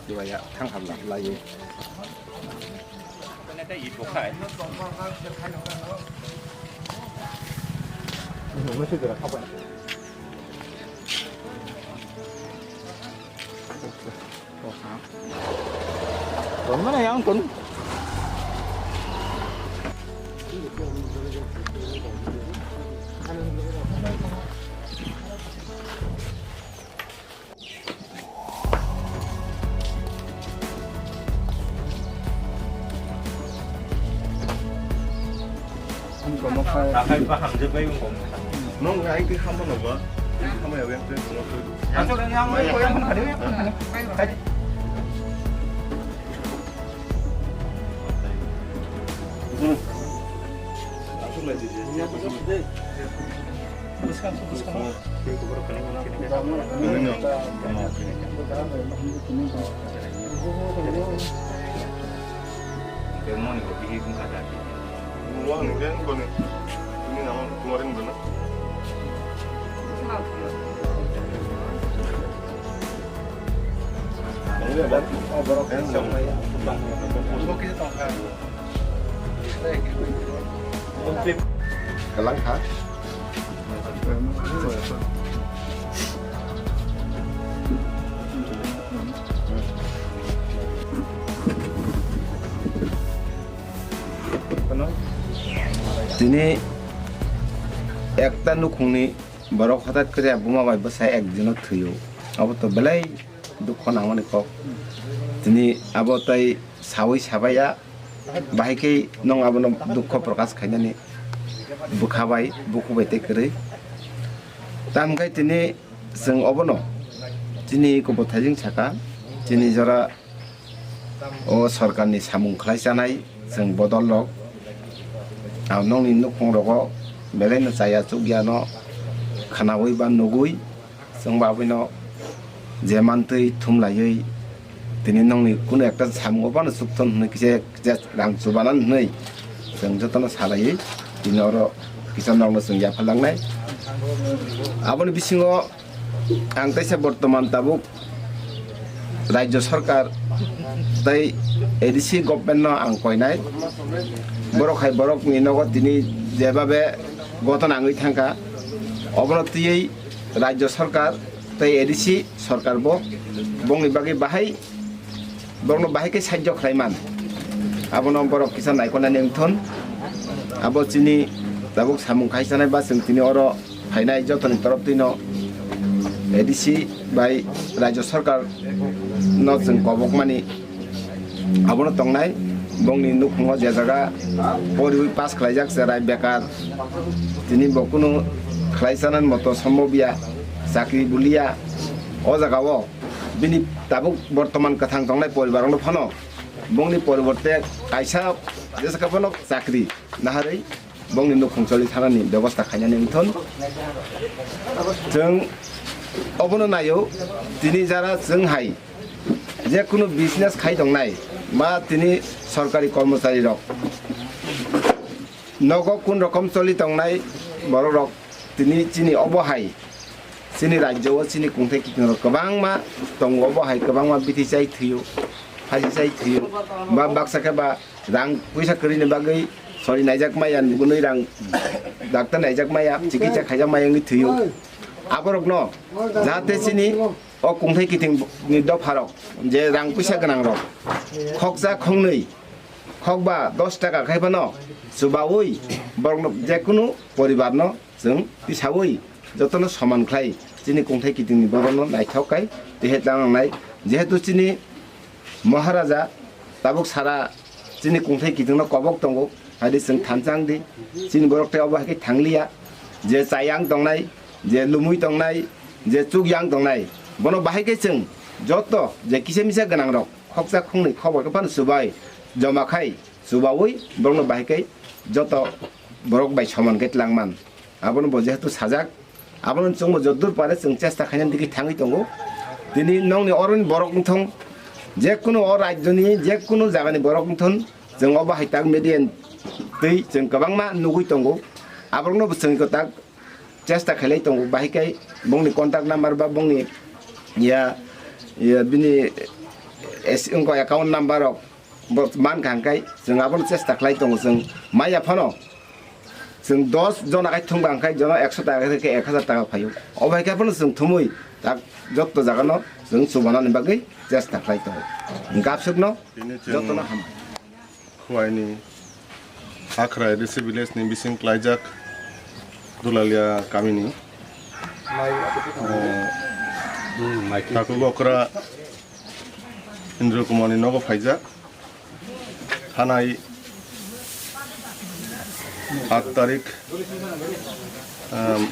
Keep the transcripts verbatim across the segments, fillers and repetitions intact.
Dua ya, thang hamla, lai. Kon mana yang kon? Takai ba hamjak bai wng kong. Nong ai ke khama no ba? Khama ya yang ke no. Asal yang mau yang mana? Kalang ha? Tini ekta nukhungni borok hothat khe buma bai bwsa ek dino thwio. Abo to belai dukho nangmani kok. Tini abo tai sawi sabaiya, bahai khe nwng abono dukho prokash khainani bwkha bai, bukhuk bai tei kwrwi. Tamkhe tini chwng obono chini kubuthaijwng saka, chini jora o sorkarni samung khlai chanai chwng bodol rok, ang nokni nukhung rogo belai no chaya chukya no khwnawi ba nugwi, chwng bo aboino je mantwi thumlaiwi tini nokni kunu ekta samungo phano chukthon hwnwi kisa, kisa rang chubanan hwnwi chwng jotono salaiwi tini oro kisa nokno chwng yapharlangnai. Aboni bisingo ang teisa bortoman tabuk Rajya Sarkar tei A D C government no ang koinai, borok hai borok ni nogo tini jebabe goton angwi thangkha, obono twiwi Rajya Sarkar tei A D C Sarkar bo bongni bagwi bahai, borokno bahai khe sahajyo khlai man. Abono borok kisa naikolnani wng thun. Abo chini tabuk samung khai chanai ba chwng tini oro phainai jotoni torop twino A D C bai Rajya Sarkar no chwng kobokmani abono tongnai. Bongni nukhungo je jaga poriwi pass khlaijak cherai bekar, tini bo kunu khlai chanani moto sombob ya, chakri buliya. O jaga o bini tabuk bortoman kwthang tongnai poribar rokno phano bongni poriborte kaisa jesa khe phano chakri naharwi bongni nukhung choli thanani bebosta khainani wngthon. Chwng obono naio, tini jara chwng hai je kunu business khai tongnai ba tini sorkari kormochari rok nogo kun rokom choli tongnai borok rok tini chini obo hai chini rajyo o chini kungthai kiting rok kwbangma tongo, obo hai kwbangma bithi chai thwio, phaisi chai thwio ba baksa khe ba rang puisa kwrwini bagwi sori naijak maya, nugwi rang doctor naijak maya, chikitsa khaijak maya wngwi thwio. Aborokno jahate chini o kungthai kitingni dopharok je rang puisa gwnangrok khoksa khongnwi khokba dos taka khai phano chubaui borokno jekunu poribarno chwng tisaui jotono soman khlai chini kungthai kitingni borokno naithok khai tehe tangnai. Jehetu chini Maharaja tabuk sara chini kungthai kitingno kobok tongo, hai di chwng thansa wng di. Chini borok tei obo hai khe thangliya, je chayang tongnai, je lumui tongnai, je chukyang tongnai, bono bahai khe chwng joto je kisa misa gwnangrok khoksa khongnwi khobor khe phano chubai joma khai chubaui borokno bahai khe joto borok bai soman khe tlangman. Abono bo jehetu sajak, abono chwngbo joddur pare chwng chesta khainani digi thangwi tongo. Tini nokni oroni borok wngthong, jekunu o rajyoni jekunu jagani borok wngthon, chwng obo hai tak media twi chwng kwbangma nugwi tongo. Aborokno bo chwng kwtak chesta khailai tongo, bahai khe bongni contact number ba bongni ya, ya bini Es-, wngkha account number rok bo mankha hwnkhe chwng abono chesta khlai tongo, chwng maya phano chwng dos jona khai thwngba hwnkhe jono ekso taka khe ek hazar taka phaio. Obo hai khe phano chwng thumui tak jotto jagano chwng chubanani bagwi chesta khlai tongo. Gabsukno Tini chwng jotono hambai. Khuaini Hakhrai A D C village ni bising klaijak Dulalia kamini, eh, Taku Gokra Indra Kumar ni nogo phaijak. Thanai aat tarik, um,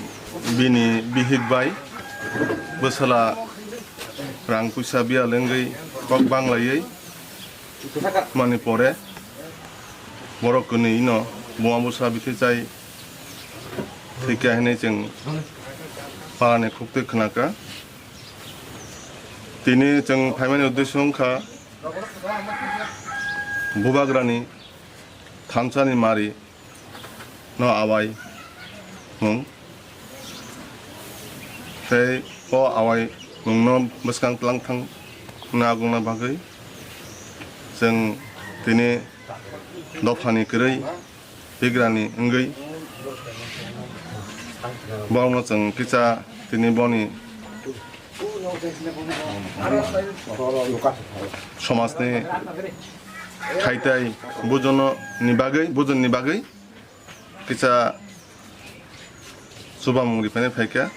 bini bihik bai bwsala rang puisa biyal wngwi kok banglaiwi mani pore borok kwnwi no buma bwsa bikhe chai thwikha hinwi chwng parani khuktwi khnakha. Tini chwng phaimani uddesyo wngkha bubagrani thansani mari no awai mung tei o awai mungno bwskang twlang thang nagungna bagwi chwng tini dophani kwrwi bigrani wngwi borokno chwng kisa tini boni somajni khaitai bujono ni bagwi, bujonni bagwi kisa chubamung riphani phaikha.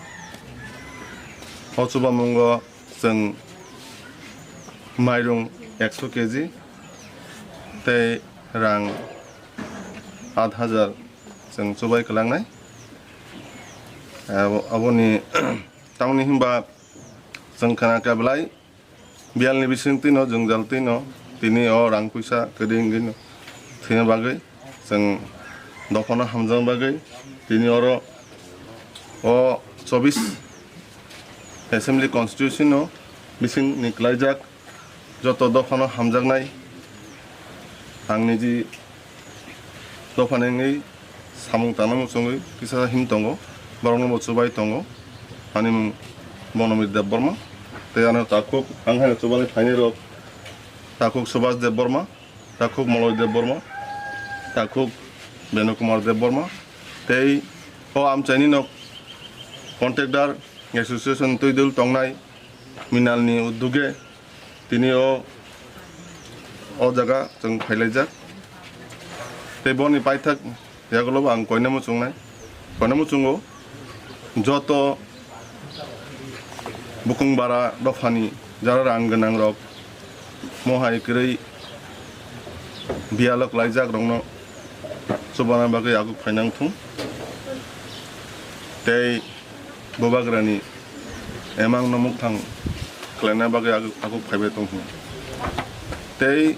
O chubamungo chwng mairung ekso K G tei rang aat hajar chwng chubai kwlangnai. Abo-, aboni tamni hinba chwng khana khe belai biyalni bisingtwino, jwngjaltwino tini o rang puisa kwrwi wngwino thwina bagwi chwng dophano hamjakna bagwi tini oro o chobbish assembly constituency no bisingni klaijak joto dophano hamjaknai ang niji dophani wngwi samung tangna muchungwi kisa him tongo, borokno bo chubai tongo. Ani mung Bonomir Debbarma, tei ano takhuk ang haino chubani phainai rok, takhuk Subhas Debbarma, takhuk Moloi Debbarma, takhuk Benu Kumar Debbarma, tei o amchaini nok contractor association twidul tongnai Minalni uduge tini o, o jaga chwng phailaijak. Tei boni paithak yagulo bo ang koina muchungnai, koina muchungo joto bukung bara dophani jara rang gwnang rok mohai kwrwi biyalo klaijak rokno chubana bagwi aguk phainang thung. Tei bubagrani emangno mukthang khlaina bagwi aguk, aguk phaibai tong hwn. Tei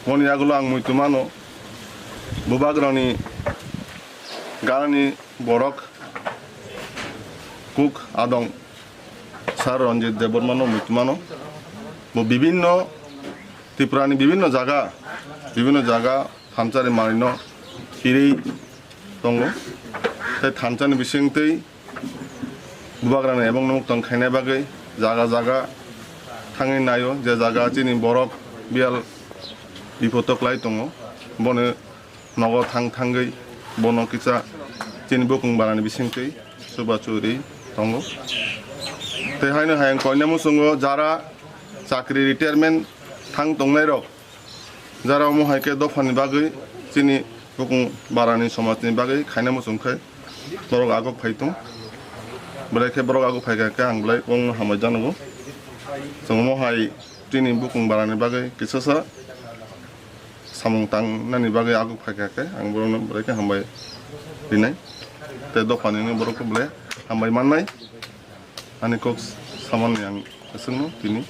boni yagulo ang muitu mano, bubagrani ganani borok kuk adong Sir Ranjit Debbarmano muitu mano. Bo bibinno Tripurani bibinno jaga, bibinno jaga thansani manwino phirwi tongo. Tei thansani bisingtwi bubagrani ebong numuktong khaina bagwi jaga jaga thangwi naio, je jaga chini borok biyal bipodo klai tongo, bono nogo thang thangwi bono kisa chini bukung barani bisingtwi chuba churi tongo. Tei haino hayung koina muchungo jara chakri retirement thang tongnairok, jara omo hai khe dophani bagwi chini bukung barani somajni bagwi khaina muchung khe borok agok phai tong. Belai khe borok agok phai kha khe ang belai bongno hambai janogo. Chwng omo hai chini bukung barani bagwi kisasa samung tangnani bagwi aguk phaikha khe ang borokno belai khe hambai rinai. Tei dophani wngwi borokno belai hambai mannai. Ani kok samani ang aswkno tini